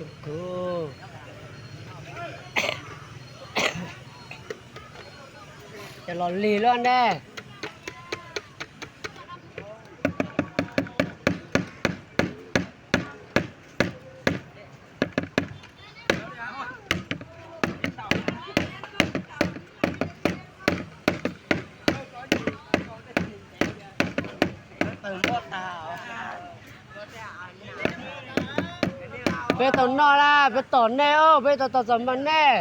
Kuv, cov los lig loj ne. Peb tau noj lawm, peb tom nej os, peb tau tau txom maj nej.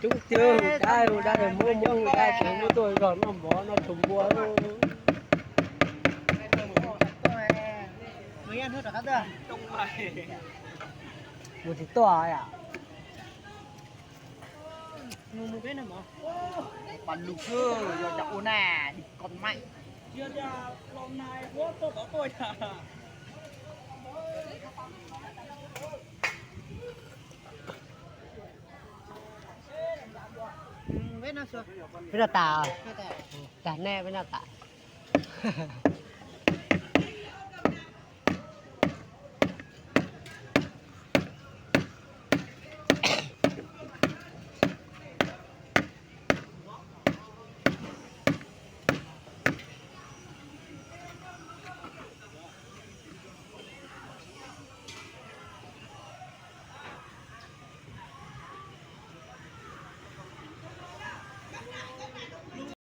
Coob tiag, dab, dab, muab muab dab, muab tuaj zog noj mov noj tshua npua. Mus tsis tuaj yom. Pas lug xwb, yog cas ua na, dim ko mas. Peb noj tas, tas nej peb noj tas.